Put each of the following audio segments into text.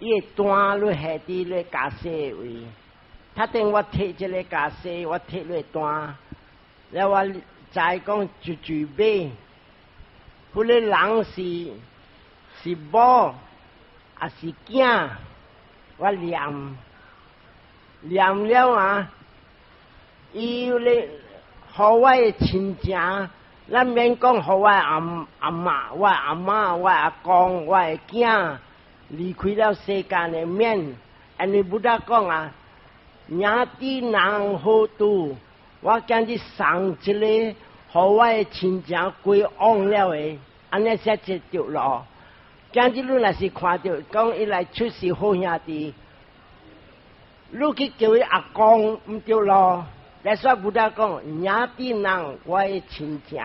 伊會單落下佇咧袈裟位。頭頂我提這個袈裟，我提落單，了我知講一句買，彼個人是某，抑是囝，我念念了啊，伊咧予我的親情，咱免講予我阿阿嬤、我阿媽、我阿公、我的囝離開了世間的免，因為 Buddha 講啊，ញាទីនាំ ហោតុ，我今日送一個，予我的親情歸往了的，按呢才會著路。今日你若是看著講伊來出世好兄弟，你去叫伊阿公毋著路。來說 Buddha 講，ញាទីនាំ我的親情，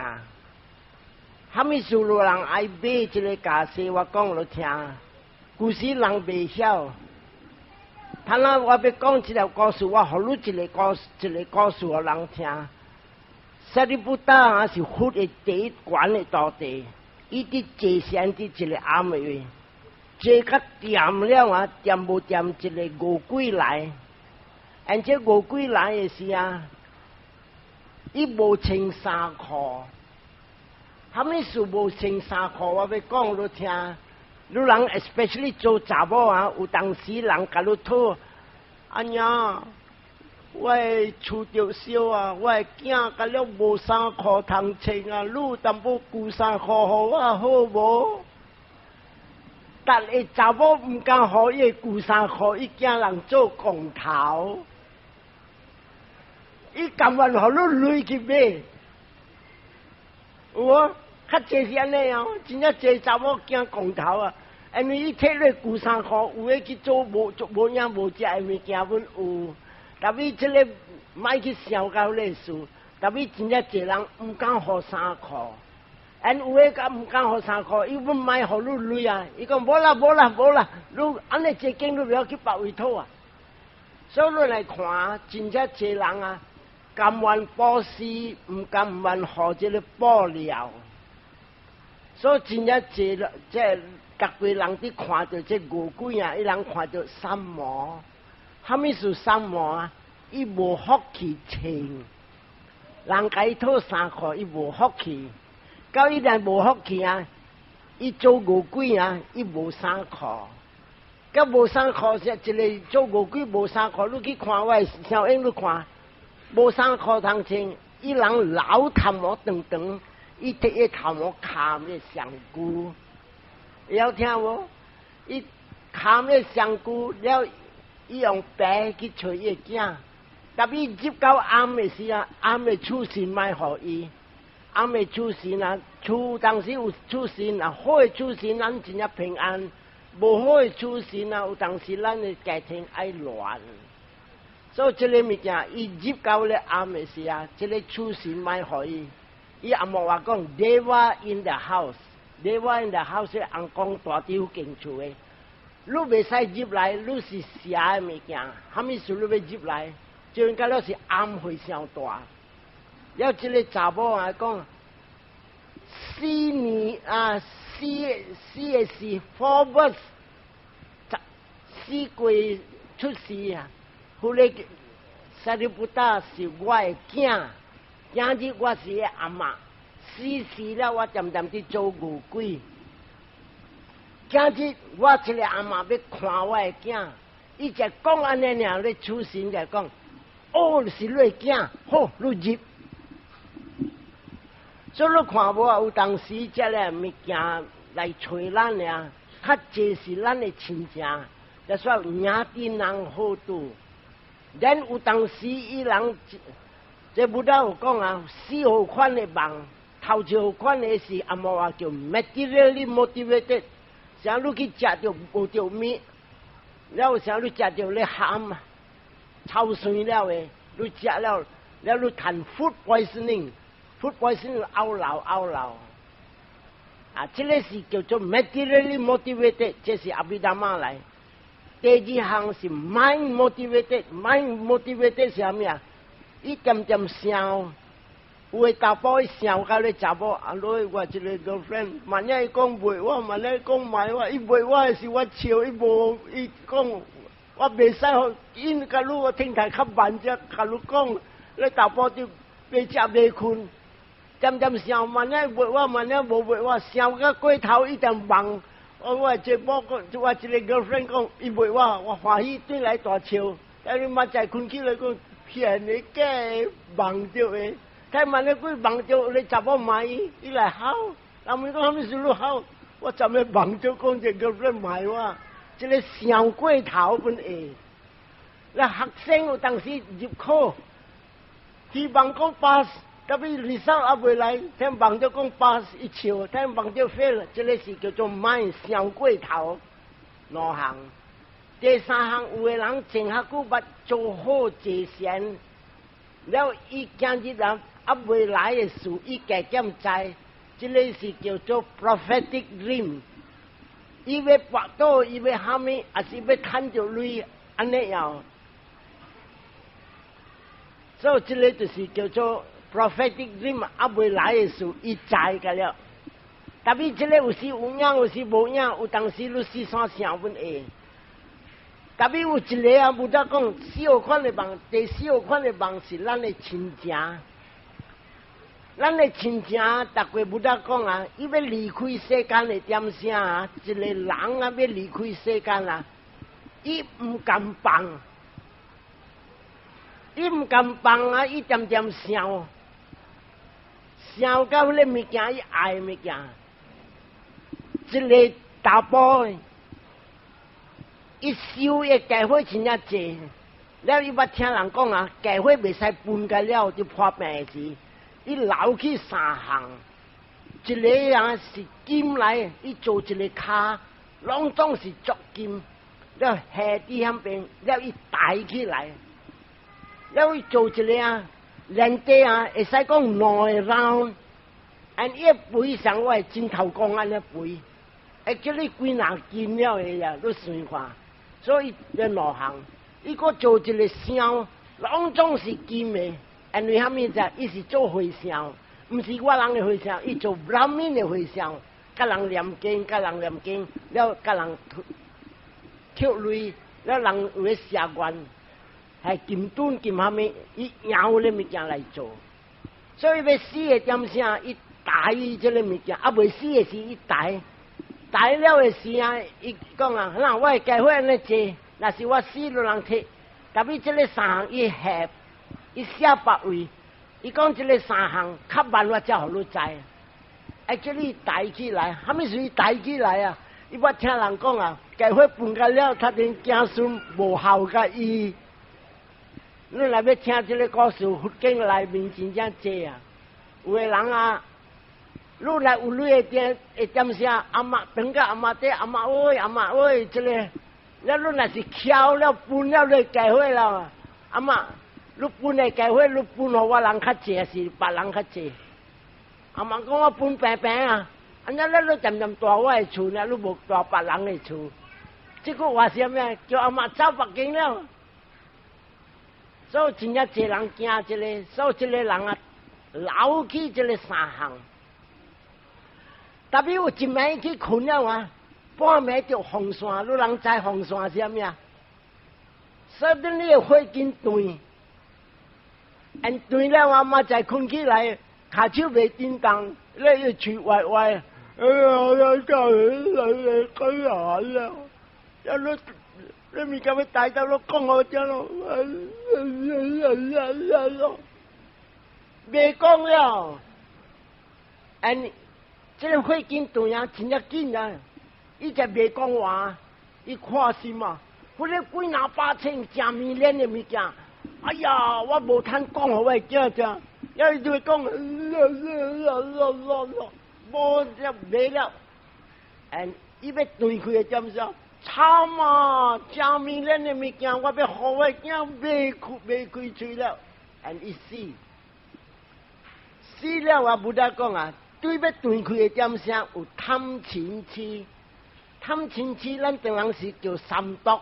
啥物事路人愛買這個袈裟，我講予聽。舊時人袂曉，他那我欲講這個故事，我予你一個故事，一個故事予人聽。舍利布達啊，是佛的第一懸的徒弟，伊佇坐禪佇一個暗的位，坐較恬了啊，恬無恬一個餓鬼來，而這餓鬼來的時啊，伊無穿衫褲，啥物事無穿衫褲？我欲講予聽。你人 especially 做查某啊，有當時人共你討，阿娘，我的厝著燒啊，我的囝甲了無衫褲通穿啊，你有淡薄舊衫褲予我好無？但會查某毋敢予伊的舊衫褲，伊驚人做光頭，伊甘願予你錢去買，有無？較濟是按呢哦，真正濟查某驚光頭啊！因為伊提咧舊衫褲，有的去做無做無影無食的物件，阮有。但伊這個莫去想到彼個事，但伊真正濟人毋敢予衫褲，因有的較毋敢予衫褲，伊欲莫予你錢啊！伊講無啦無啦無啦，你按呢這間你袂曉去別位討啊！所以你來看，真正濟人啊，甘願布施，毋甘願予這個布料。所以真正濟，這逐個人佇看著這餓鬼啊，伊人看著三無，啥物是三無啊？伊無福氣穿，人共伊討衫褲，伊無福氣。到伊若無福氣啊，伊做餓鬼啊，伊無衫褲。佮無衫褲是一個做餓鬼無衫褲，你去看我的小英，你看無衫褲通穿，伊人流頭毛長長。伊提伊頭毛崁咧上龜，會曉聽無？伊崁咧上龜了，伊用白去揣伊的囝。特別入到暗的時啊，暗的處神莫予伊，暗的處神啊，厝當時有處神啊，好的處神咱真正平安，無好的處神啊，有當時咱的家庭愛亂。所以這个物件，伊入到咧暗的時啊，這个處神莫予伊。伊阿莫話講，Deva in the house，Deva in the house，尪公蹛佇彼間厝的，你袂使入來，你是邪的物件，啥物事你欲入來？就應該了是暗會傷大。了，這个查某啊講，四年啊，四四个是 four births，四過出世啊，彼个舍利布達是我的囝。今日我是伊阿嬤，死死了我漸漸佇做餓鬼。今日我這個阿嬤欲看我的囝，伊就講按呢爾咧出神就講，哦，是你的囝，好，你入。所以你看無啊？有當時這个物件來揣咱爾，較濟是咱的親情，就說ញាទីនាំ ហោតុ。咱有當時伊人。這 Buddha 有講啊，四號款的夢，頭一號款的是阿摩話叫 materially motivated，像你去食著無著物，了像你食著咧鹹，臭酸了的，你食了了你趁 food poisoning，food poisoning 嘔流嘔流，啊，這个是叫做 materially motivated，這是阿毗達摩來。第二項是 mind motivated，mind motivated 是啥物啊？伊恬恬想，有的查埔伊想共咧查某，啊，落我一個 girlfriend，萬一伊講賣我，萬一伊講賣我，伊賣我的時我笑，伊無伊講我袂使予𪜶共你我聽台較慢只，共你講，咧查埔就袂食袂睏，恬恬想，萬一賣我，萬一無賣我，想甲過頭伊就夢。我這某講，我一個 girlfriend 講，伊賣我，我歡喜轉來大笑，但你明仔睏起來講騙的假的夢著的。睇萬一鬼夢著你查某罵伊，伊來吼，人問講啥物事你吼？我昨暝夢著講這 girlfriend 賣我，這个想過頭本會。那學生有當時入考，希望講 pass，tapi result 猶未來，聽夢著講 pass 伊笑，聽夢著 fail，這个是叫做 mind 想過頭兩項。第三項，有的人前較久捌做好濟善，了伊今日人猶未來的事，伊加減知，這个是叫做 prophetic dream。伊欲跋倒，伊欲蝦米，抑是欲趁著鐳，按呢樣。所以這个就是叫做 prophetic dream，猶未來的事，伊知個了。Tapi 這个有時有影，有時無影，有當時你四散想阮會。Tapi 有一个啊，無得講四個款的夢，第四個款的夢是咱的親情。咱的親情，逐過無得講啊，伊欲離開世間的點聲啊，一個人啊欲離開世間啊，伊毋甘放，伊毋甘放啊，伊恬恬想，想到彼个物件，伊愛的物件，一个查埔，伊收的家伙真正濟，了伊捌聽人講啊，家伙袂使分甲了，就破病的時，伊留去三項，一个人是金來，伊做一个跤，攏總是足金，了下佇遐邊，了伊抬起來，了伊做一个啊，連地啊，會使講兩个 round，and 伊肥像我的枕頭公按呢肥，會叫你幾若斤了的呀，你算看，所以這兩項，伊閣做一个箱，攏總是金的。因為蝦米者？伊是做和尚，毋是我人的和尚，伊做 Brahmin 的和尚，共人念經，共人念經，了共人抽鐳，了人有咧寫願，係金盾金蝦米，伊搖咧物件來做。所以欲死的點聲，伊抬這个物件，猶未死的時，伊抬，抬了的時啊，伊講啊，那我的家伙按呢做，若是我死都人提，tapi 這个三項伊下。伊寫別位，伊講這个三項較慢，我才予你知。哎，叫你抬起來，蝦米時抬起來啊？伊捌聽人講啊，家伙分甲了，他陣子孫無孝佮伊。你若欲聽這个故事，佛經內面真正濟啊。有的人啊，你來有鐳的點會點聲，阿嬤轉甲阿嬤底，阿嬤喂，阿嬤喂，這个，了你若是抾了分了你家伙啦，阿嬤。你分的家伙，你分予我人較濟，抑是別人較濟？阿嬤講我分平平啊，按呢你恬恬蹛我的厝呢，你無蹛別人的厝。這句話是啥物？叫阿嬤走別間了。所以真正濟人驚這个，所以這个人啊，留去這个三項。Tapi 有一暝去睏了啊，半暝著風扇，你人知風扇是啥物啊？所以你的血筋斷。按斷了，我媽再睏起來，跤手袂振動，你又喙歪歪，哎呀，我教你來來來了，啊你你物件欲帶到你講好聽咯，哎呀呀呀呀，袂講了，按這个血筋斷啊，真正緊啊，伊才袂講話，伊看心啊，彼个幾若百千誠 million 的物件。哎呀，我無通講予我的囝聽，了伊就會講，無了沒了，and 伊欲斷開的點聲，慘啊！誠 million 的物件，我欲予我的囝袂開袂開喙了，and 伊死，死了啊！Buddha 講啊，對欲斷開的點聲有貪嗔痴，貪嗔痴，咱唐人是叫三毒，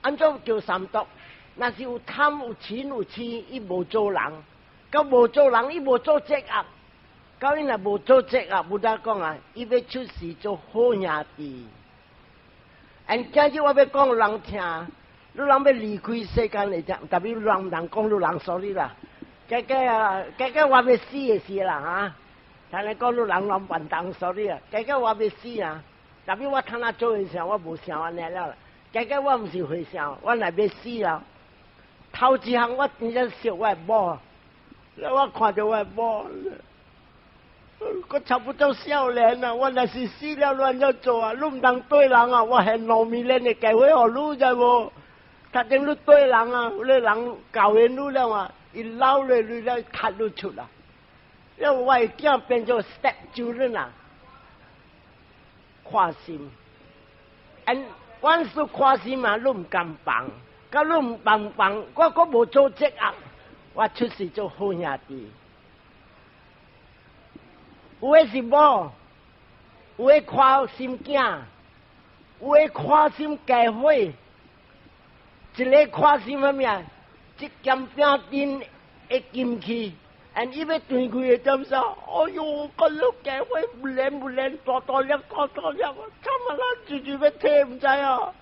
按怎叫三毒？若是有貪有嗔有痴，伊無做人。佮無做人，伊無做這惡，到伊若無做這惡，Buddha 講啊，伊欲出世做好兄弟。And 今日我欲講人聽，你人欲離開世間來聽，特別人毋通講你人 sorry 啦。假假啊，假假我欲死的時啦哈，但係講你人攏笨蛋 sorry 啊，假假我欲死啊，特別我坦仔做的時候，我無想按呢了。假假我毋是和尚，我若欲死啊，頭一項我真正惜我的某，我看著我的某，我差不多少年啊，我若是死了，你按怎做啊？你毋通對人啊！我還2 million 的機會予你知無？頭前你對人啊，你人教緣你了啊，伊老了你了踢你出啊！因為我的囝變做 step children 啊，寬心，and 阮是寬心啊，你毋甘放，佮你毋放放，我閣無做這惡，我出世做好兄弟。有的是某，有的寬心囝，有的寬心家伙，一個寬心啥物啊？這兼餅陣會金去，and 伊欲斷開的點啥？哎喲，個老家伙不靈不靈，大大粒大大粒，慘啊啦，就就欲退毋知啊！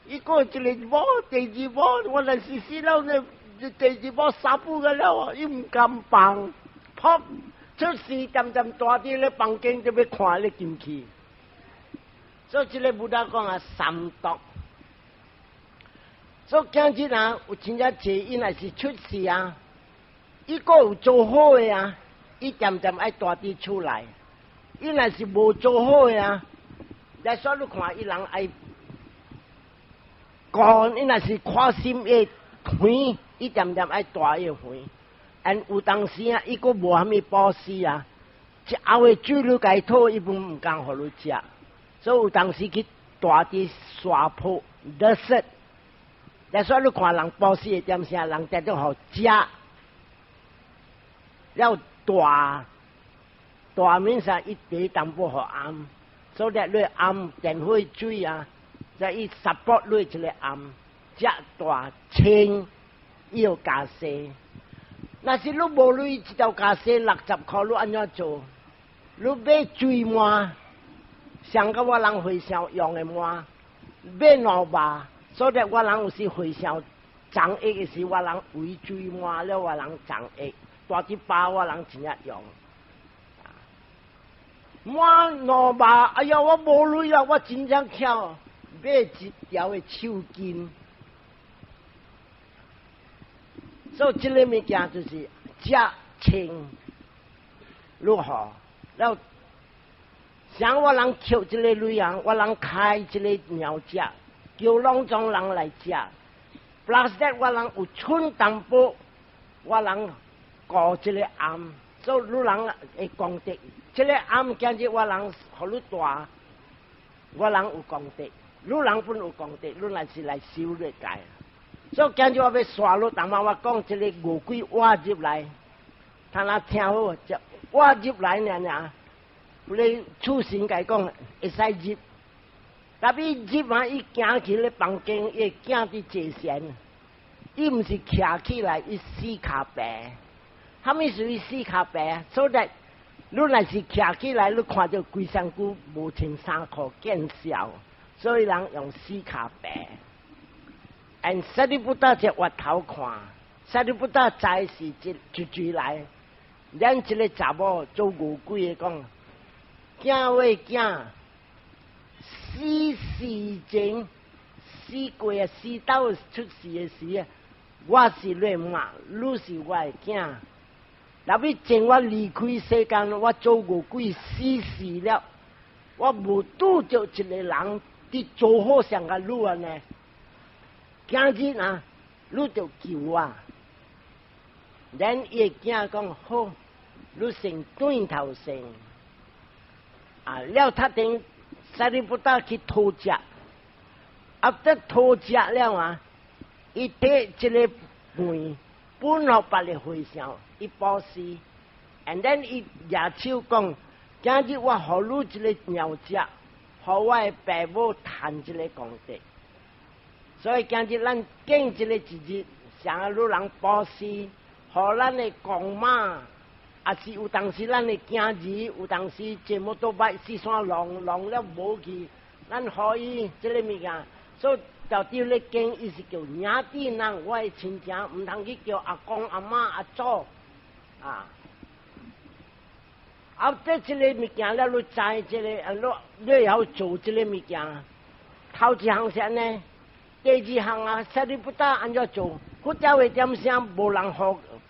伊閣一個某，第二某，我若是死了呢，第二某殺不個了啊！伊毋甘放，噗出事，漸漸蹛佇咧房間就欲看咧金器。所以這个 Buddha 講啊，三毒。所以今日啊，有真正濟，伊若是出世啊，伊閣有做好的啊，伊漸漸愛蹛佇厝內。伊若是無做好的啊，來說你看伊人愛講，伊若是寬心的耳，伊漸漸愛大伊的耳。And 有當時啊，伊閣無蝦米布施啊，一喉的水你共伊討，伊攏毋甘予你食。所以有當時去蹛佇沙坡 desert。來說你看人布施的點啥，人定都予食，了大大面上伊茶淡薄予暗，所以你暗電火水啊，再伊 support 你一个暗，食大穿伊有袈裟。若是你無鐳，一條袈裟60箍，你按怎做？你買水滿，上個我人和尚用的滿，買兩百。所以我人有時和尚長液的時，我人圍水滿了，我人長液，大一包我人真正用。滿兩百，哎呀，我無鐳啊，我真正巧買一條的手巾。所以這个物件就是食穿如何，了像我人抾這个鐳啊，我人開這个鳥食。叫攏總人來食，plus that 我人有剩淡薄，我人顧這个庵，所以你人會功德。這个庵今日我人予你蹛，我人有功德，你人本有功德，你若是來修這戒。所以今日我欲煞落，當晚我講這个餓鬼活入來，他若聽好，就活入來爾爾，你處神共伊講會使入。特別入啊！伊行去咧房間，伊會行佇坐禪，伊毋是徛起來，伊四跤爬。啥物屬於四跤爬？所以你若是徛起來，你看著規身軀無穿衫褲見笑，所以人用四跤爬。And Sariputta 就越頭看，Sariputta 知是一一追來，咱這个查某做餓鬼的講，囝喂囝，死時前，死過啊，死到出世的時啊，我是你媽，你是我的囝。若欲前我離開世間，我做餓鬼死死了，我無拄著一个人佇做好像共你按呢。今日啊，你就救我。咱伊的囝講好，你先轉頭先。啊，了他等 Sariputta 去討食，啊，得討食了啊，伊提這个飯分予別个和尚，伊布施，and then 伊舉手講，今日我予你這个鳥食，予我的爸母趁這个功德。所以今日咱敬這个一日，想要你人布施，予予咱的公媽，抑是有當時咱的囝兒，有當時坐摩托擺四山浪浪了無去，咱予伊這个物件，所以就佇咧經，伊是叫兄弟人，我的親情，毋通去叫阿公阿媽阿祖啊。啊，這個物件了，你知這个，啊，你會曉做這个物件。頭一項是按呢，第二項啊，舍利弗按怎做？佛教的點聲無人予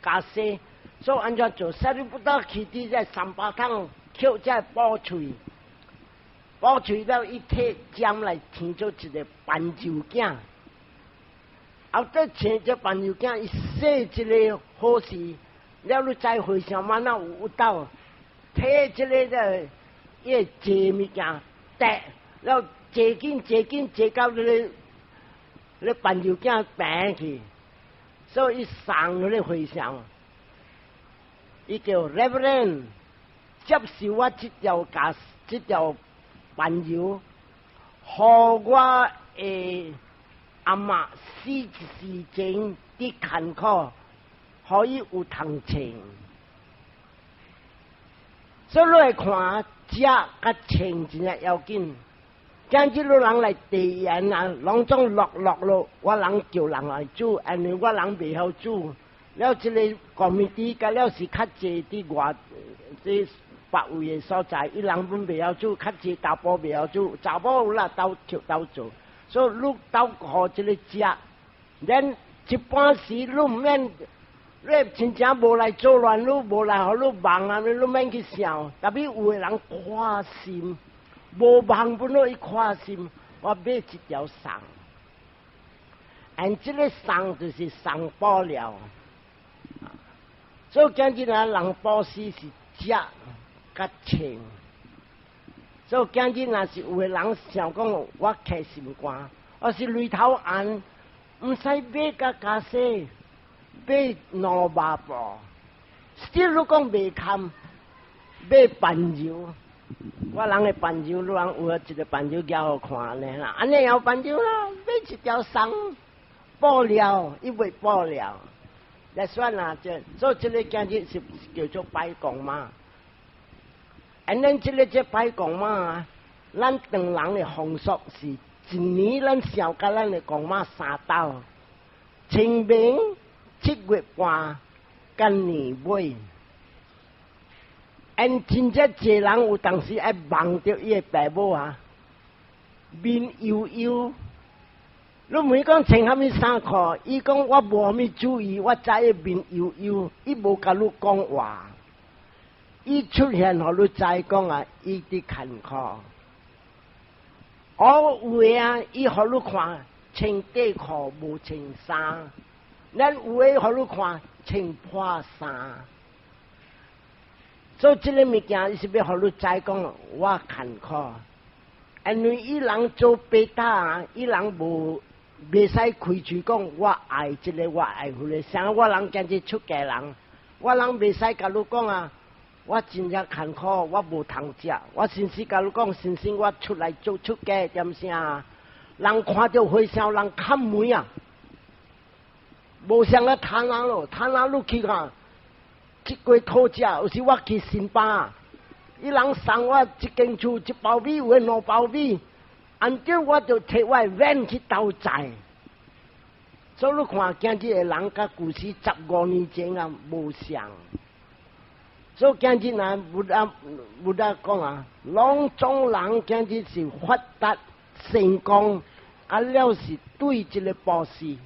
袈裟，所以按怎做？舍利弗去佇這三巴桶抾這布碎，布碎了伊提針來紩做一个斑鳩囝。後底紩這斑鳩囝，伊說一个好事，了你知和尚嘛？哪有有鬥？提這个這伊個坐物件，綴了坐緊坐緊坐到你個你斑鳩囝病去，所以伊送彼个和尚，伊叫 Reverend 接受我這條袈這條斑鳩，予我的阿嬤死時前佇艱苦，予伊有通穿。所以你來看，食佮穿真正要緊。今日你人來遞鹽啊，攏總落落咯，我人叫人來煮，因為我人袂曉煮。了，這个 committee 佮了是較濟佇外這別位的所在，伊人本袂曉煮，較濟查埔袂曉煮，查某有啦鬥鬥做。所以你鬥予這个食，咱一般時你毋免。你親情無來作亂，你無來予你忙啊，你免去想。特別有的人看心，無忙本來伊看心，我買一條送。按這个送就是送布料。所以今日啊，人布施是食佮穿。所以今日若是有的人想講，我開心肝，我是眉頭紅，毋使買佮袈裟。買兩百布，still 你講袂堪，買斑鳩，我人的斑鳩，你人有一個斑鳩舉予看呢啦，按呢有斑鳩啦，買一條送布料，伊賣布料，來算啦，這所以這个今日是叫做拜公媽。按咱這个這拜公媽，咱唐人的風俗是一年咱想佮咱的公媽三晝，清明、七月半，佮年尾，𪜶真正濟人有當時愛望著伊的爸母啊，面憂憂。你問伊講穿啥物衫褲，伊講我無啥物注意，我知伊面憂憂，伊無共你講話，伊出現予你知講啊，伊佇艱苦。哦，有的啊，伊予你看穿短褲無穿衫。咱有的予你看穿破衫，所以這个物件，伊是欲予你知講我艱苦。因為伊人做爸塔啊，伊人無袂使開喙講我愛這个，我愛彼个。像我人今日出家人，我人袂使共你講啊，我真正艱苦，我無通食。我先是共你講，先生我出來做出家點聲啊？人看著和尚人崁門啊！無像啊，攤人咯，攤人你去看，一鍋討食，有時我去新巴，伊人送我一間厝一包米，有的兩包米，按照我就提我的 van 去兜載。所以你看，今日的人佮舊時15年前啊無相。所以今日啊，Buddha Buddha 講啊，攏總人今日是發達成功，啊了是對這个布施。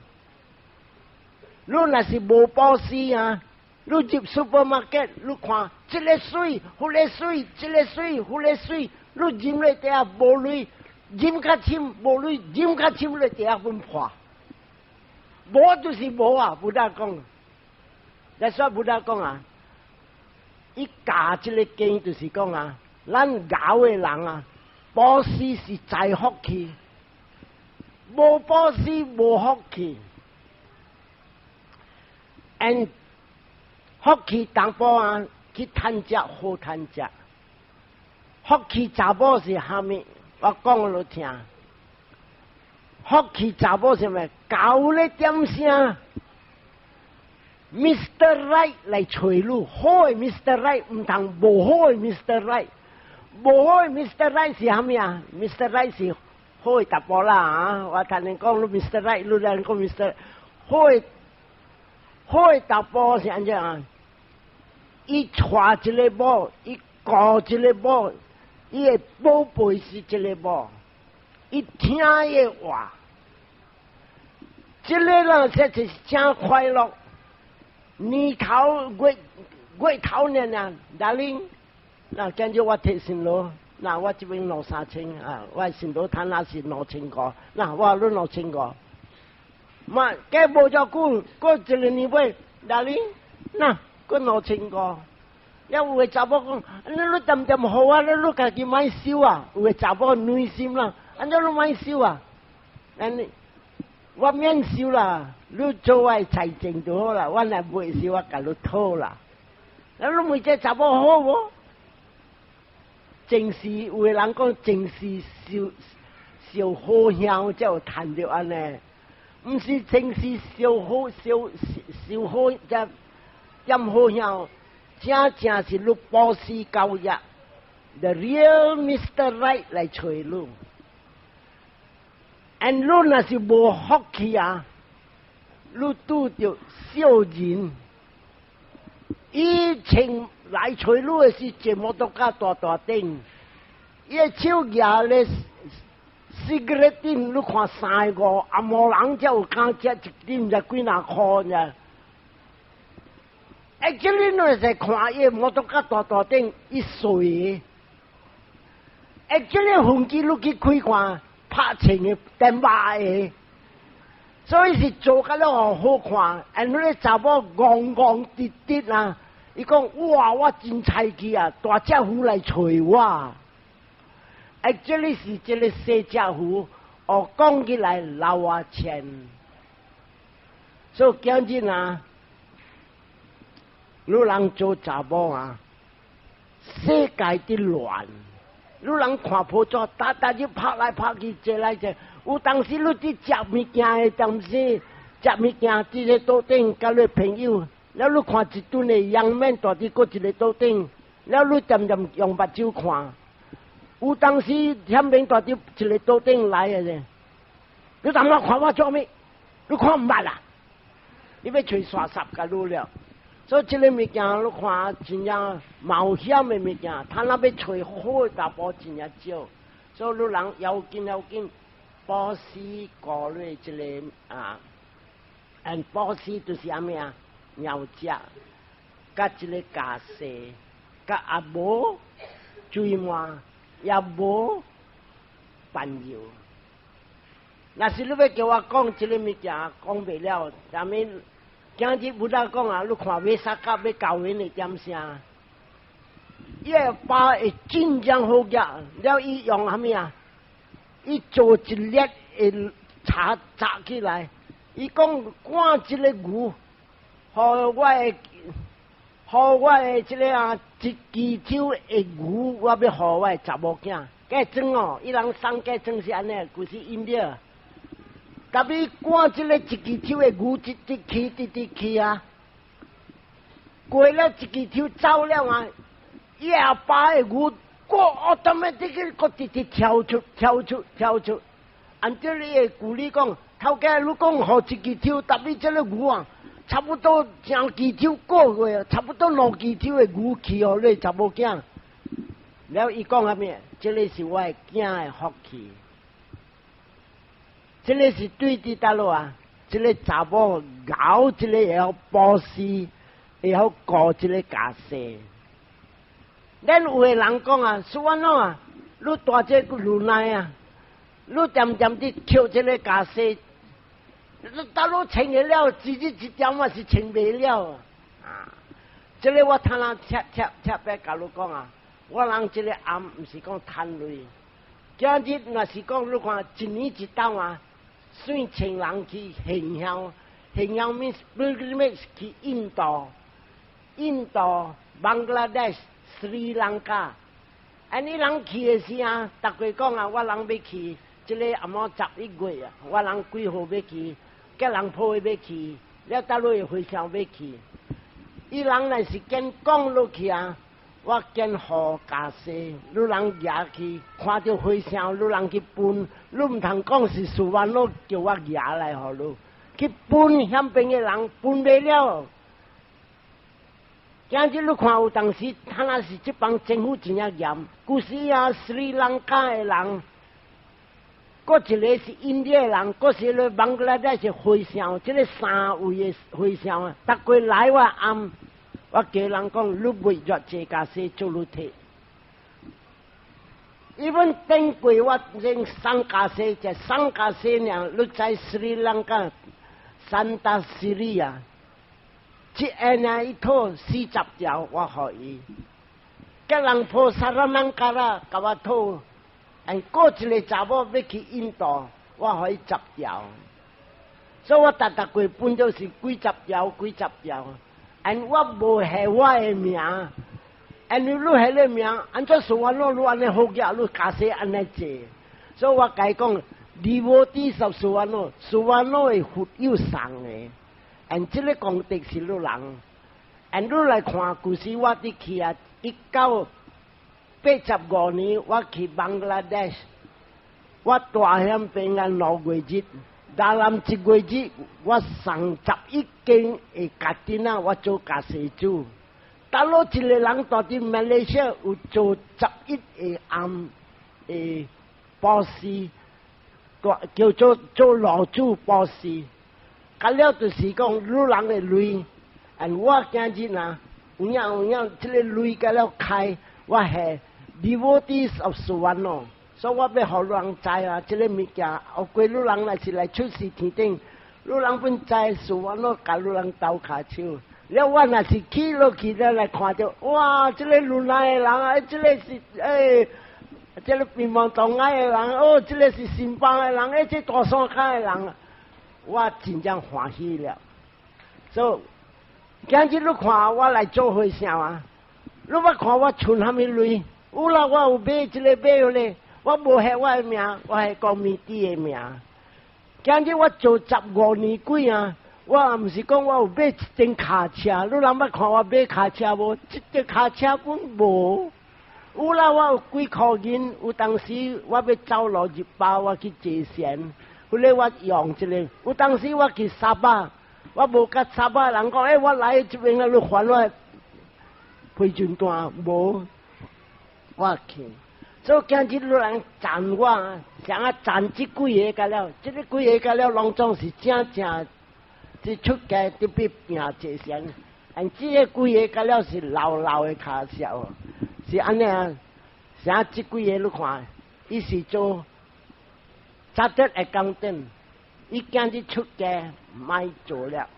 你若是無布施啊，你入 supermarket，你看這个媠，彼个媠，這个媠，彼个媠，你入咧底下無鐳，入較深無鐳，入較深咧底下分破，無就是無啊！Buddha 講，來說 Buddha 講啊，伊教這个經就是講啊，咱𠢕的人啊，布施是財福氣，無布施無福氣。and 福氣淡薄啊，去趁食好趁食。福氣查某是蝦米？我講予你聽。福氣查某是啥物？狗咧點聲， Mr. Right 來揣你，好的 Mr. Right 毋通無好的 Mr. Right，無好的 Mr. Right 是啥物啊？Mr. Right 是好的查埔啦啊！我頭先講你 Mr. Right，你來講 Mr. 好的好的查埔是按怎啊？伊娶一个某，伊顧一个某，伊的寶貝是一个某，伊聽伊的話，這个人實在是真快樂。年頭月月頭爾爾，darling，嗱，今日我提辛勞，嗱，我這邊兩三千啊，我辛勞攤那是2500，嗱，我攏兩千五。嘛，過無遮久，過一個年尾，darling，嗱，閣兩千五。了有的查某講，你你恬恬予我，你你家己莫收啊？有的查某軟心啦，按怎你莫收啊？按呢，我免收啦，你做我的財政就好啦。我若袂收，我共你討啦。啊，你問這查某好無？前世有的人講前世燒燒好香才有趁著按呢，毋是前世燒好燒燒好才點好香。真正是你布施交業，the real Mr. Right 來揣你。and 你若是無福氣啊，你拄著小人，以前來揣你的是坐摩托卡大大頂，伊的手舉咧 cigarette 頂，你看三個紅毛人才有敢食一頂，毋知幾若箍爾。欸，這你會使看伊摩托卡大大頂，伊水。欸，這个飛機你去開看，拍穿的電話的，所以是做甲了好看。and 彼个查某戇戇直直啊，伊講哇，我真彩氣啊，大隻虎來揣我。欸，這裡是這个細隻虎，哦，講起來老啊錢。所以今日啊，你人做查某啊，世界佇亂，你人看報紙，逐逐日拍來拍去，坐來坐。有當時你佇食物件的當時，食物件佇個桌頂，佮你朋友，了你看一頓的陽面蹛佇閣一个桌頂，了你恬恬用目睭看。有當時前面蹛佇一个桌頂來的咧，你淡仔看我做啥物？你看毋捌啊？你欲揣沙捒共你了。所以這个物件你看真正冒險的物件，他若欲揣好的查埔真正少，所以你人要緊要緊，布施過落這个啊，and 布施就是啥物啊？尿食，佮這个家私，佮也無水滿，也無朋友。若是你欲叫我講這个物件，講袂了，啥物？今日 Buddha 講啊，你看 Vesakha 欲交緣的點聲，伊个爸會真正好額，了伊用啥物啊？伊做一粒的柴紮起來，伊講趕這个牛，予我的，予我的這个啊，一支手的牛，我欲予我的查某囝。嫁妝哦，伊人送嫁妝是按呢，就是因了。特別趕這个一支手的牛，直直去，直直去啊！過了一支手走了啊，伊阿爸的牛，過 automatically 閣直直跳出、跳出、跳出。按照你的古理講，頭家你講予一支手，特別這个牛啊，差不多成支手過過啊，差不多兩支手的牛去予你查某囝。了伊講啥物？這个是我的囝的福氣。這个是對佇佗落啊？這个查某𠢕，這个會曉布施，會曉顧這个家私。咱有的人講啊，說按怎啊？你大這個無奈啊，你恬恬佇抾這个家私，你佗落穿會了，一日一點嘛是穿袂了啊！這个我通通特特特別共你講啊，我人這个翁毋是講趁鐳，今日若是講你看一年一冬啊，算千人去獻香，獻香 means pilgrimage 去印度、印度、Bangladesh、Sri Lanka。按呢人去的時啊，逐家講啊，我人欲去，這个紅毛11月啊，我人幾號欲去，叫人抱欲去，了佗落和尚欲去，伊人若是見講落去啊，我見予袈裟，汝人舉去，看著和尚，汝人去分，汝毋通講是蘇萬佬叫我舉來予汝，去分遐邊的人分袂了。今日你看有當時，他若是這幫政府真正嚴，舊時啊，斯里蘭卡的人，閣一个是印度的人，閣一个孟加拉是和尚，這个三位的和尚啊，逐個來我庵，我叫人講，你袂著這袈裟做你提。伊阮頂過我認送袈裟，就送袈裟爾，你知斯里蘭卡山達斯里啊？這下呢，伊討40條，我予伊。吉隆坡薩拉曼卡拉共我討，and 閣一个查某欲去印度，我予伊十條。所以我逐逐過分都是幾十條、幾十條。and 我無下我的名，and 你下你名，按怎說我攞你按呢好額，你加勢按呢做。所以我共伊講，devotees of Suvanno，Suvanno 的佛友送的。and 這个功德是汝人，and 汝來看，舊時我佇去啊，1985年我去邦拉德什，我蹛遐邊啊2個月日，dalam 一月日我送11間的 kathina，我做迦葉主。佗落一個人蹛佇馬來西亞有做十一個暗的布施，叫做做老主布施。甲了就是講，汝人的鐳，and 我今日啊，有影有影，這个鐳甲了開，我係 devotees of Suvanno，所以我欲予汝人知啊，這个物件，後過汝人若是來出世天頂，汝人本知 Suvanno 共汝人鬥跤手。了我若是去落去了來看著，哇！這个泸來的人啊，這个是欸，這个邊望東愛的人，哦，這个是新邦的人，欸，這大山跤的人，我真正歡喜了。所以今日你看我來做和尚啊，你捌看我存啥物鐳？有啦，我有買這个買彼个，我無寫我的名，我寫 committee 的名。今日我做15年幾啊，我也毋是講我有買一頂跤車，你人捌看我買跤車無？這頂跤車本無。有啦，我有幾箍銀，有當時我欲走路入包，我去坐船，後來我用一个。有當時我去沙巴，我無共沙巴人講，欸，我來這邊啊，你還我批准單無？我去。所以今日汝人讚我，想啊讚這幾个甲了，這个幾个甲了，攏總是正正。這出家特別拚坐船，但這个幾个甲了是老老的跤車，是按呢啊？啥這幾个你看，伊是做 chartered accountant，伊今日出家莫做了。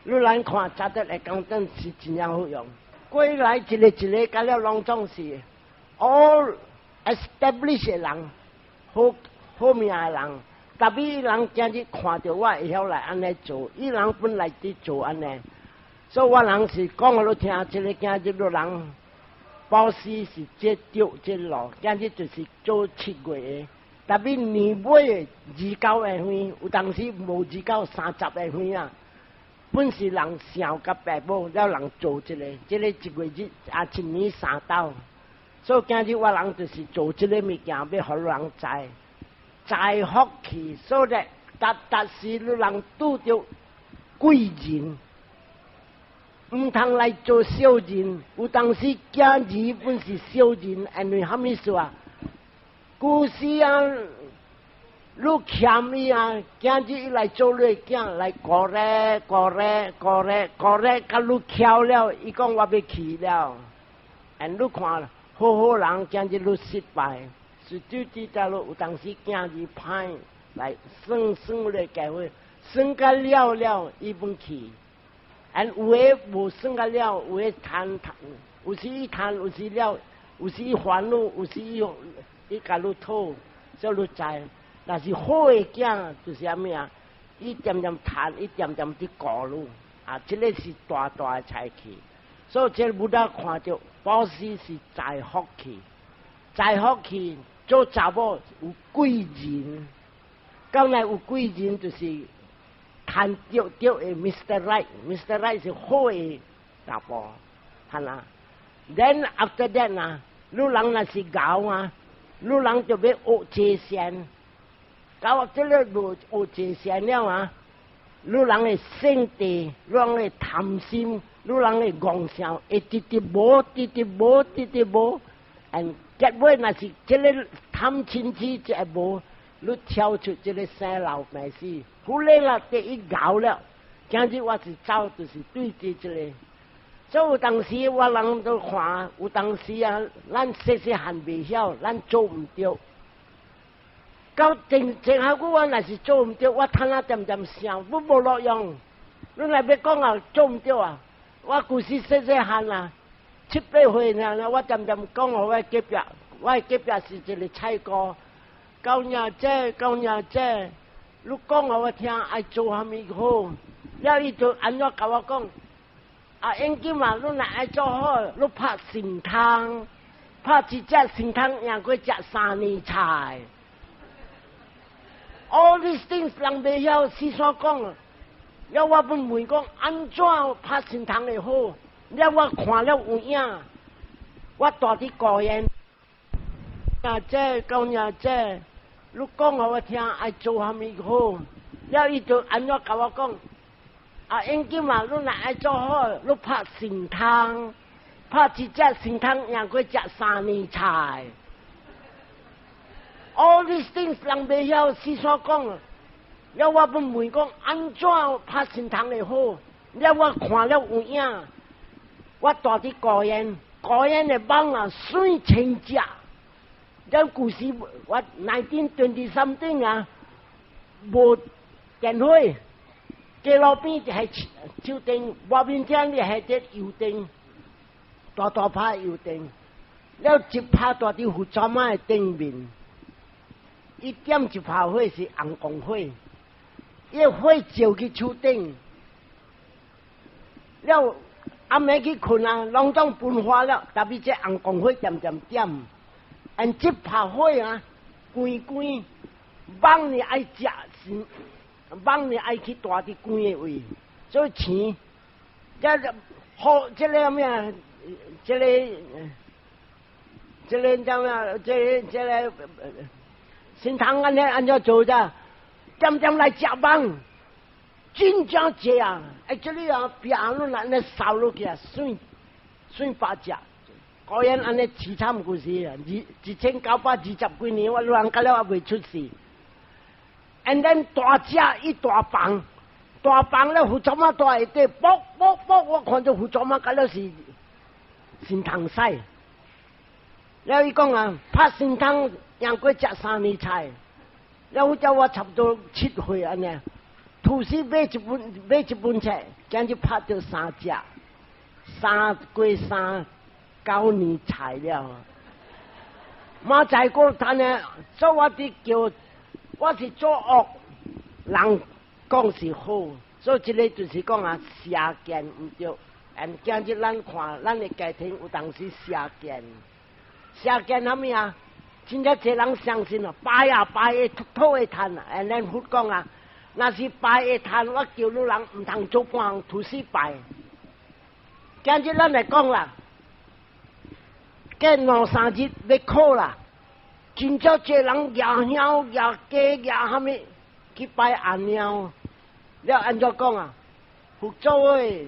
汝來看 chartered accountant 是真正好用，過來一个一个甲了攏總是 all established 的人，好好名的人。特別伊人今日看著我會曉來按呢做，伊人本來佇做按呢，所以我人是講予汝聽，這个今日汝人布施是這對這路，今日就是做7月的，特別年尾的29月份，有當時無2930月份啊，本是人想共爸母了人做這个，這个一月日啊一年三晝，所以今日我人就是做這个物件，欲予人知。財福氣，所以逐逐時汝人拄著貴人，毋通來做小人。有當時囝兒本是小人，因為啥物事啊？舊時啊，你欠伊啊，今日伊來做你的囝來 correct correct correct correct，共你巧了，伊講我欲去了，and 你看好好人，今日你失敗。是對對在咯，有當時囝兒歹來算算咧計劃，算甲了了，伊本去。and 有的無算甲了，有的貪貪，有時伊貪，有時了，有時伊煩惱，有時伊伊共你討，所以你知。若是好的囝，就是啥物啊？伊恬恬貪，伊恬恬佇顧你，啊，這个是大大的財氣。所以這个 Buddha 看著布施是財福氣，財福氣做查某有貴人，將來有貴人就是趁著著的 Mr. Right，Mr. Right 是好的查埔，係啦。Then after that 啊，你人若是𠢕啊，你人就欲學這善，到這個無學這善了啊，你人的性地，你人的貪心，你人的戇想，會直直無，直直無，直直無，and 結尾若是這個貪嗔痴這個無，你跳出這個生老病死，好咧啦，第一𠢕了，今日我是走，就是對佇這個。所以有當時我人都看，有當時啊，咱細細漢袂曉，咱做毋著。到正正下久我若是做毋著，我趁啊恬恬想，我無路用。你若欲講啊，做毋著啊！我舊時細細漢啊，七八歲爾，我恬恬講予我隔壁，我的隔壁是一個菜姑，九娘姐，九娘姐，你講予我聽愛做啥物好？了伊就按怎共我講？啊，應金啊，你若愛做好，你拍神通，拍一隻神通贏過食3年菜。All these things 人袂曉四所講，了我欲問講按怎拍神通會好？了我看了有影，我蹛佇高原。阿姐，九娘姐，你講予我聽愛做啥物好？了伊就按怎共我講？啊，應金啊，你若愛做好，你拍神通，拍一隻神通贏過食3年菜。All these things 人袂曉四所講，了我欲問講按怎拍神通會好？了我看了有影，我蹛佇高原，高原的蠓啊，媠千隻。了舊時我 1920 something 啊，無電火。街路邊就係手燈，外面廳你係啲油燈，大大拍油燈，了一拍蹛佇佛祖媽的頂面，伊點一拍火是紅光火，伊個火照去手頂，了暗暝去睏啊，攏總分花了，但是這紅光火恬恬點，and 這拍火啊，規規蠓你愛食是。蠓你愛去蹛佇光的位，所以錢，這好這個咩？這個叫咩？這個神通按呢按怎做咋？恬恬來食蠓，真正濟啊！哎，這裡啊，壁攏按呢掃落去啊，媠媠百隻。果然按呢淒慘故事啊！1920幾年，我老人家了猶未出世。And then 大隻一大房，大房了佛祖媽蹛下底，卜卜卜，我看到佛祖媽甲了是神通使。了伊講啊，拍神通贏過食3年菜。了我叫我差不多7歲按呢，吐司買一本買一本冊，今日拍著三隻，三過三9年菜了。馬在過他呢，所以我佇叫。我是做惡，人講是好，所以這個就是講啊，邪見毋對。and 今日咱看，咱的家庭有當時邪見，邪見啥物啊？真正濟人相信哦，拜啊拜會討會趁啊。and 咱佛講啊，若是拜會趁，我叫你人毋通做半項吐死拜。今日咱來講啦，過兩三日欲考啦。真正濟人舉香、舉雞、舉啥物去拜阿貓，了按怎講啊？佛祖欸，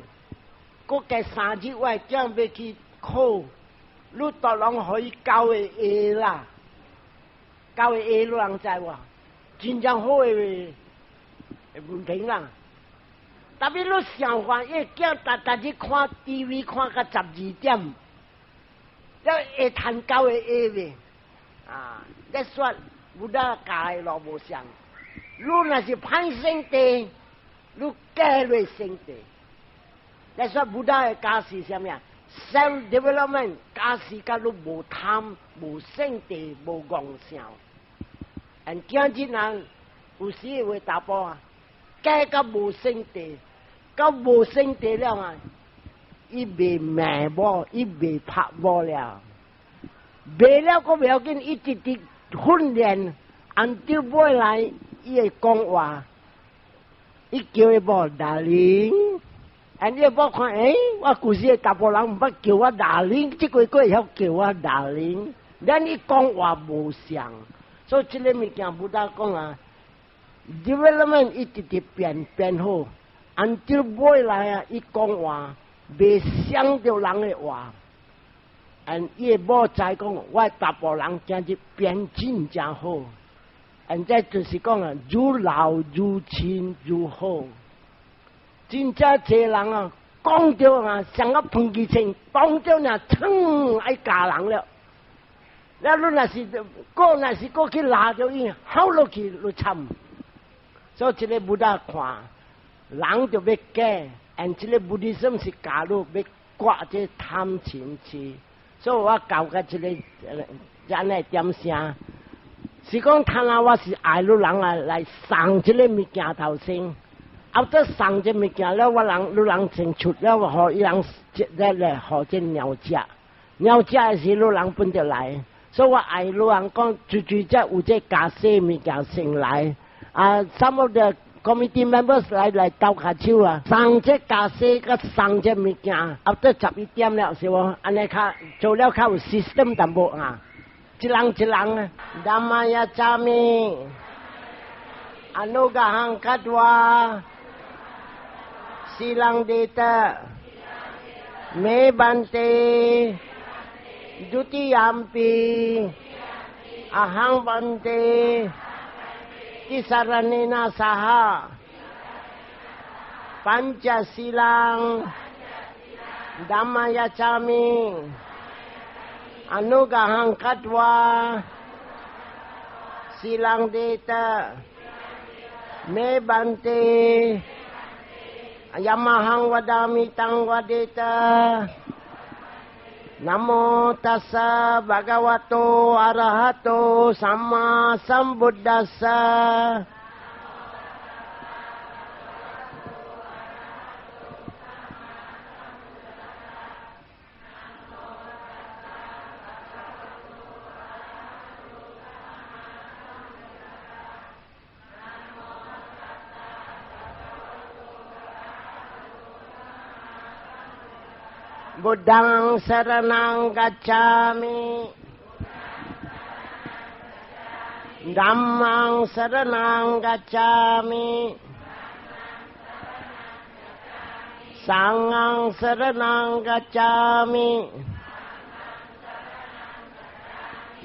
閣加三日我的囝欲去考，你逐攏予伊九個 A 啦，九個 A 你人知無？真正好的文憑啦。但是你想看，伊囝逐逐日看 TV 看到12點，了會趁九個 A 未？啊！你說 Buddha 教的路無相，你若是歹聖地，你加落聖地。你說 Buddha 的教是啥物啊？Self development 教是甲你無貪、無聖地、無戇想。and 今日人有時會查埔啊，加甲無聖地，到無聖地了啊，伊袂罵某，伊袂拍某了。袂了，閣袂要緊，伊直直訓練，按照尾來，伊會講話。伊叫伊某 darling，and 伊某看，欸，我舊時的查埔人毋捌叫我 darling，這個閣會曉叫我 darling，咱伊講話無像，所以這个物件 Buddha 講啊，development 一直直變變好，until 尾來啊，伊講話袂想著人的話，and 伊的某知講，我查埔人今日變真正好。and 這就是講啊，愈老愈親愈好。真正濟人啊，講著啊，像個噴氣槍，講著呢，噌愛咬人了。了你若是閣若是閣去鬧著伊，吼落去就慘。所以這个 Buddha 看，人就欲改，and 這个 Buddhism 是教你欲割這貪嗔癡。所以我教甲這个，按呢點聲。是講，他若我是愛你人來來送這个物件頭先，後頭送這物件了，我人你人先出了，我予伊人接來來予這鳥食，鳥食的時你人分得來，所以我愛你人講，最最這有這家私物件先來，啊，some of the committee members 來來鬥跤手啊，送這家私佮送這物件，後頭11點了是無？按呢較做了較有 system 淡薄啊。一人一人啊，Dhammam yacchami anuggaham kattva silaṃ deta me bhante dutiyampi ahaṃ bhante tisaraṇena saha pañcasilaṃ dhammam yacchami anuggaham kattva silaṃ deta me bhante yamaham vadāmi taṃ vadeta Namo tassa bhagavato arahato samma sambuddhassa Buddhaṃ saraṇaṃ gacchāmi Dhammaṃ saraṇaṃ gacchāmi Saṅghaṃ saraṇaṃ gacchāmi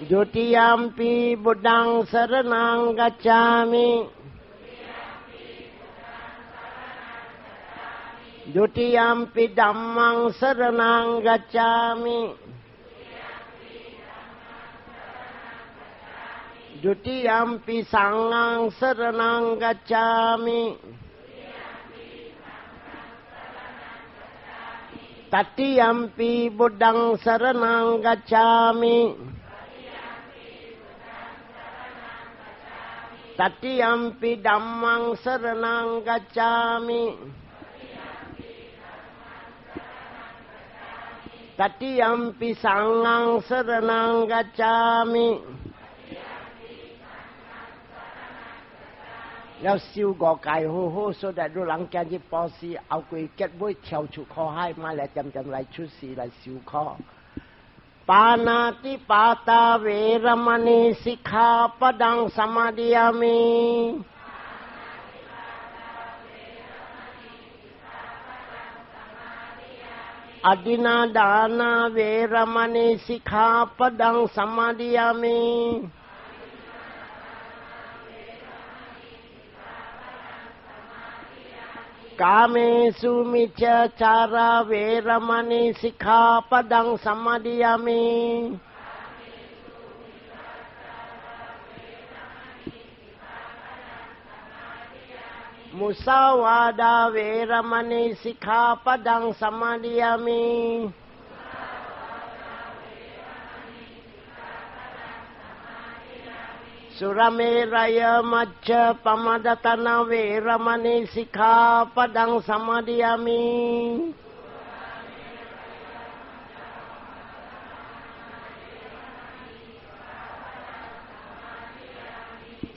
Dutiyampi Buddhaṃ saraṇaṃ gacchāmi Dutiyampi Dhammaṃ saraṇaṃ gacchāmi Dutiyampi Saṅghaṃ saraṇaṃ gacchāmi Tatiyampi Buddhaṃ saraṇaṃ gacchāmi Tatiyampi Dhammaṃ saraṇaṃ gacchāmi Tatiyampi Saṅghaṃ saraṇaṃ gacchāmi 了修五戒好好，所以你人今日布施後過結尾跳出苦海，嘛來點點來出世來受苦。Pāṇātipātā veramaṇī sikkhāpadaṃ samādiyāmi Adinnādānā veramaṇī sikkhāpadaṃ samādiyāmi Kāmesu micchācārā veramaṇī sikkhāpadaṃ samādiyāmi Musāvādā veramaṇī sikkhāpadaṃ samādiyāmi Suramēraya majjapamādakkhānā veramaṇī sikkhāpadaṃ samādiyāmi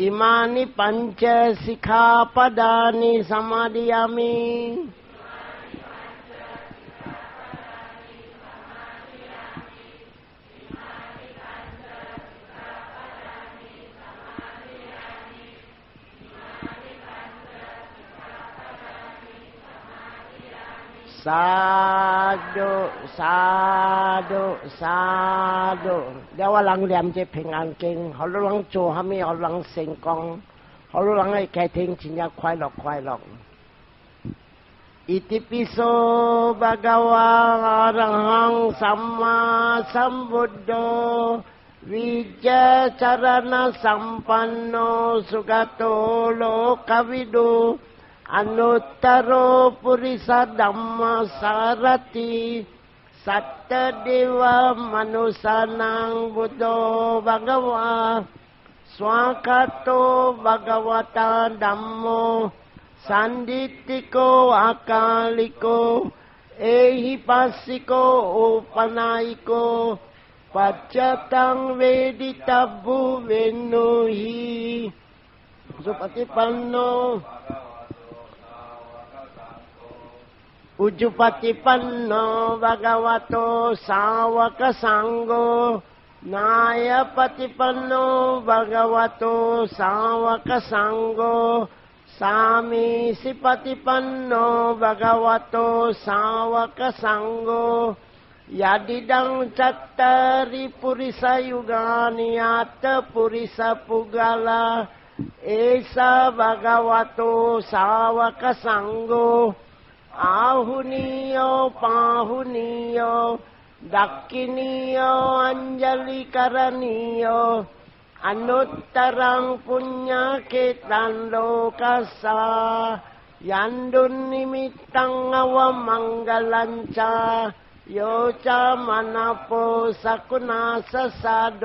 อิมานิ ปัญจ สิกขาปดานิ สมาทิยามิ Sadhu sadhu sadhu，了我人念這平安經，予汝人做啥物，予汝人成功，予汝人的家庭真正快樂快樂。อิติปิโส ภะคะวา อะระหัง สัมมาสัมพุทโธ วิชชาจะระณะสัมปันโน สุคะโต โลกะวิทู อนุตตะโร ปุริสะ ธัมมะสารถิ สัตถะเทวะมะนุสสานัง พุทโธ ภะคะวา สวากขาโต ภะคะวะตา ธัมโม สันทิฏฐิโก อะกาลิโก เอหิปัสสิโก โอปะนะยิโก ปัจจัตตัง เวทิตัพโพ วิญญูหิ สุปะฏิปันโน อุชุปะฏิปันโน ภะคะวะโต สาวะกสังโฆ นายปฏิปันโน ภะคะวะโต สาวะกสังโฆ สามีสิปฏิปันโน ภะคะวะโต สาวะกสังโฆ ยะดิดัง จัตตาริ ปุริสยุกานิ อัตถปุริสปุกาลา เอสะ ภะคะวะโต สาวะกสังโฆ อาหุนิโย ปาหุนิโย ทักขิณิโย อัญญลิกรณิโย อนุตตรัง ปุญญาเขตัง โลกัสสา ยันดุนิมิตัง อวมังกลัญจา โยจามนาโป สกุณาสสะโด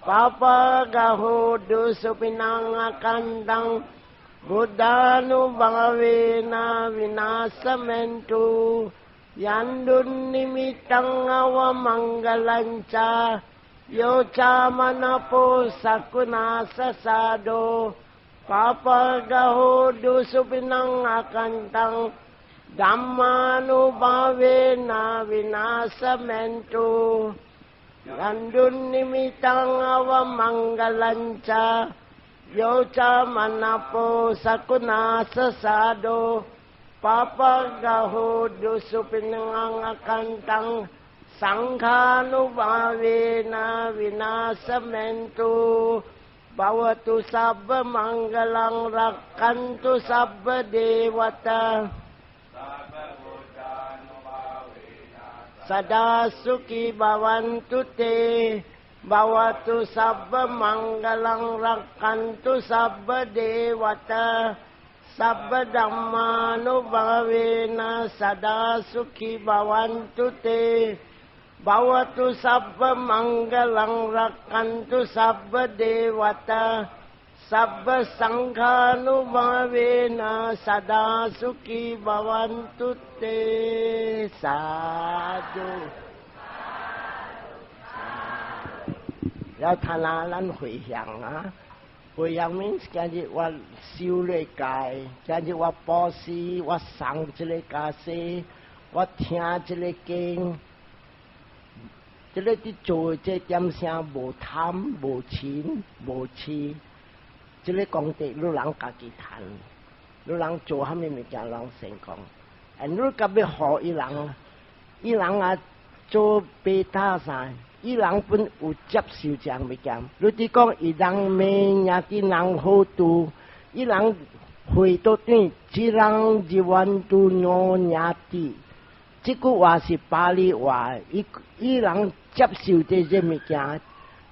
ปะปะกะโหดุสุปินังกันตัง พุทธานุภาเวนะ วินาสเมนตุ ยันดุนิมิตัง อวมังกลัญจา โยจามนาโป สกุณาสสะโด ปะปะกะโหดุสุปินังกันตัง ธัมมานุภาเวนะ วินาสเมนตุ ยันดุนิมิตัง อวมังกลัญจา โยจามนาโป สกุณาสสะโด ปะปะกะโหดุสุปินังกันตัง สังฆานุภาเวนะ วินาสเมนตุ ภะวะตุสัพพมังคลัง รักขันตุสัพพเทวตา สดาสุขี ภวันตุเต ภะวะตุสัพพมังคลัง รักขันตุสัพพเทวตา สัพพธัมมานุภาเวนะ สดาสุขี ภวันตุเต ภะวะตุสัพพมังคลัง รักขันตุสัพพเทวตา สัพพสังฆานุภาเวนะ สดาสุขี ภวันตุเต สาธุ 了，他那咱回向啊，回向 means 今日我修了戒，今日我布施，我送這个家私，我聽這个經，這个佇做這點聲無貪無嗔無痴，這个功德汝人家己趁，汝人做啥物物件攏成功。啊，汝甲欲予伊人，伊人啊做白塔啥？伊人本有接受這樣物件，你佇講伊人罵兄弟人好拄，伊人回到轉，一人一萬拄兩兄弟，這句話是巴利話，伊伊人接受這這物件，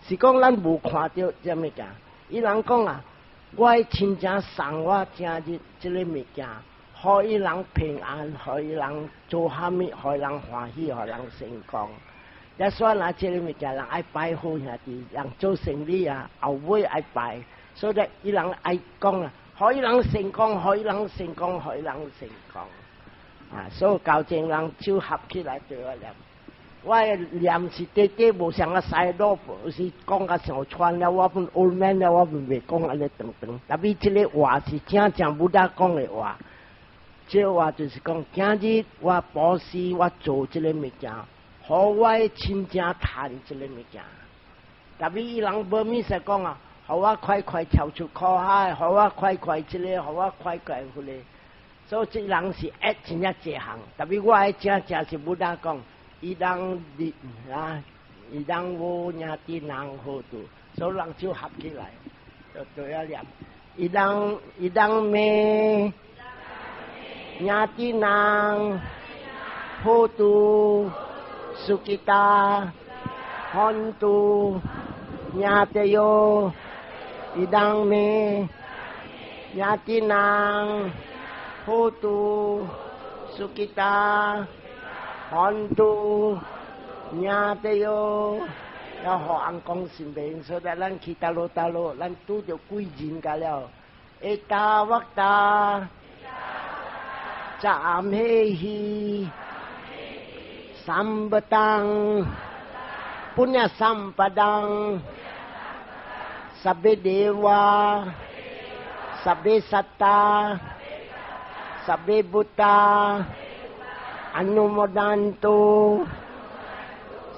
是講咱無看著這物件。伊人講啊，我的親情送我正日這个物件，予伊人平安，予伊人做啥物，予伊人歡喜，予人成功。一說那這个物件，人愛拜好兄弟，人做生意啊，後尾愛拜，所以伊人愛講啊，予伊人成功，予伊人成功，予伊人成功。啊，所以教正人手合起來對我念。我的念是短短無像個細路，有時講較上傳了，我本 old man 了，我本袂講按呢長長。但是這个話是正正 Buddha 講的話，這个話就是講，今日我布施，我做這个物件，予我的親情趁這个物件。但是伊人無物說講啊，予我快快跳出苦海，予我快快這個，予我快快彼个。所以這人是愛真正濟項，但是我的正正是 Buddha 講，idam 啊，idam vo ñātinam hotu，所以人就合起來，就對啊念。Idam idam me ñātinam hotu sukhita hontu ñātayo idam me ñātinam hotu sukhita hontu ñātayo。要予翁講善明，所以咱去佗落佗落，咱拄著貴人家了。Ettavata ca amhehi sambhatam puññasampadam sabbe deva sabbe satta sabbe bhuta anumodantu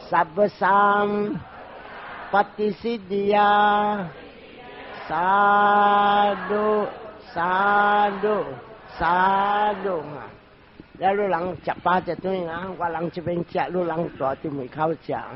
sabba sampatti siddhiya. Sadhu sadhu sadhu。了，你人食飽食頓啊，我人這邊食，你人蹛佇門口食啊。